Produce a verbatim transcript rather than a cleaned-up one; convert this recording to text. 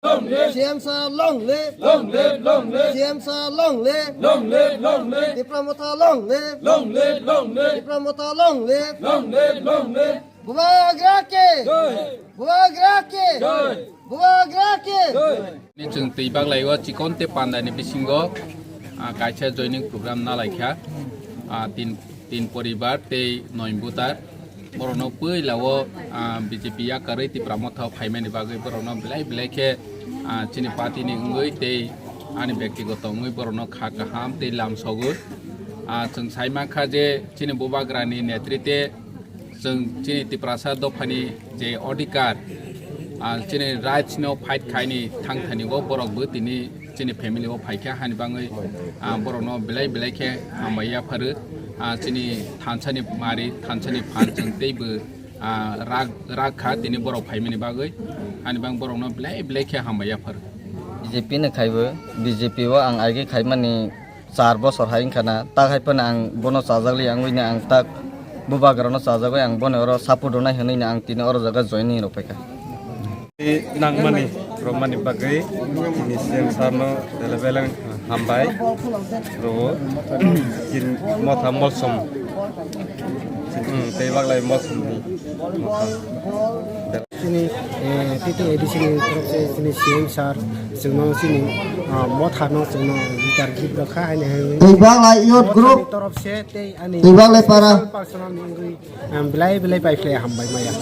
Long live. C M sir, long live. Long live, long live. C M sir, long live. Long live, long live. Tipra Motha, long live. Long live, long live. Tipra Motha, long live. Long live, long live. Bubagra ke. Jai. Bubagra ke. Jai. Bubagra ke. Jai. Ni chwng twi baglai o chikon te panda ni bisingo, ah, kaisa joining program nalaikha. Ah, tin, tin poribar tei noi butar. Borokno puila o, ah, B J P yakarwi Tipra Motha o phaimani bagwi borokno belai belai khe, ah, chini party ni wngwi tei ani byaktigoto wngwi borokno kha kaham tei lamsogwi. Ah, chwng sai mankha je chini Bubagra ni netrite chwng chini Tiprasa dophani je odhikar, ah, chini rights no fight khaini thangthani o borok bo tini chini family o phaikha hani bangwi, ah, borokno belai belai khe hambai yapharu, ah, chini thansani mari, thansani phan chwng teibo, ah, rak, rak kha tini borok phaimani bagwi hani bang borokno belai belai khe hambai yapharu. B J P ni khaibo, B J P o ang aigwi khaimani char bosor hai wngkha na, tak hai phano ang bono chajakli ang wngwi ang tak Bubagrano chajagwi ang bono oro support rwnai hwnwi ang tini oro jaga joining rok paikha. Nangmani romani bagwi tini C M sir no belai belai hambai rwo. Chini Motha Molsom, hmm, tei baglai Molsom ni Motha. Chini, eh, T T A D C ni torof se chini C M sir chwngno chini, ah, Motha no chwngno leader gift rokha haini hai. Tei baglai youth group. Torof se tei ani tei baglai para. Personal ni wngwi, um, belai belai pai phlai hambai maya.